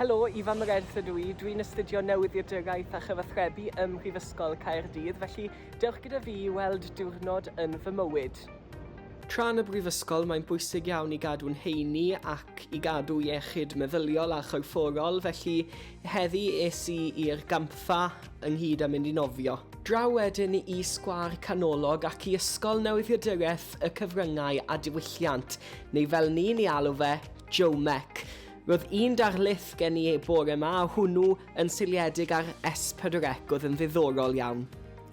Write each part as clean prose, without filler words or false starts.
Helo, Ifan Meredith ydw i. Dwi'n astudio Newyddiaduraeth a Chyfathrebu ym Mhrifysgol Caerdydd, felly dewch gyda fi i weld diwrnod yn fy mywyd. Tra yn y brifysgol, mae'n bwysig iawn i gadw'n heini ac i gadw iechyd meddyliol a chorfforol, felly heddi es i i'r gampfa ynghyd â mynd i nofio. Draw wedyn i Sgwâr Canolog ac i Ysgol Newyddiaduraeth y Cyfryngau a Diwylliant, neu fel ni'n ei alw fe, Jomec. Roedd un darlith gen i bore 'ma a hwnnw yn seiliedig ar S4C oedd yn ddiddorol iawn.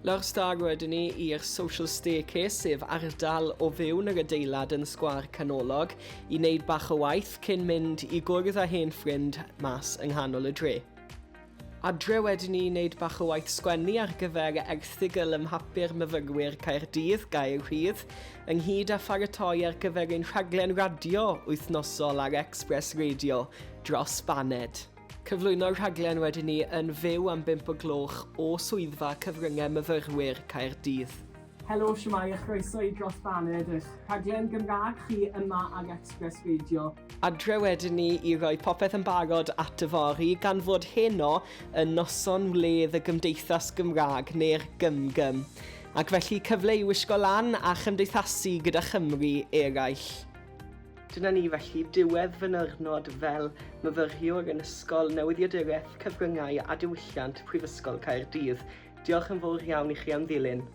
Lawr stâr wedyn ni i'r Social Staircase, sef ardal o fewn yr adeilad yn Sgwâr Canolog, i wneud bach o waith cyn mynd i gwrdd â hen ffrind mas yng nghanol y dre. Adre wedyn i wneud bach o waith sgwennu ar gyfer erthygl ym mhapur myfyrwyr Caerdydd, Gair Rhydd, ynghyd â pharatoi ar gyfer ein rhaglen radio wythnosol ar Xpress Radio, Dros Baned. Cyflwyno'r rhaglen wedyn ni yn fyw am bump o gloch o swyddfa Cyfryngau Myfyrwyr Caerdydd. Helo, shwmae a chroeso i Dros Baned, eich rhaglen Gymraeg chi yma ar Xpress Radio. Adre wedyn ni i roi popeth yn barod at yfory, gan fod heno yn noson wledd y Gymdeithas Gymraeg, neu'r GymGym. Ac felly cyfle i wisgo lan a chymdeithasu gyda Chymry eraill. Dyna ni felly, diwedd fy nyrnod fel myfyriwr yn Ysgol Newyddiaduraeth, Cyfryngau a Diwylliant Prifysgol Caerdydd. Diolch yn fawr iawn i chi am ddilyn.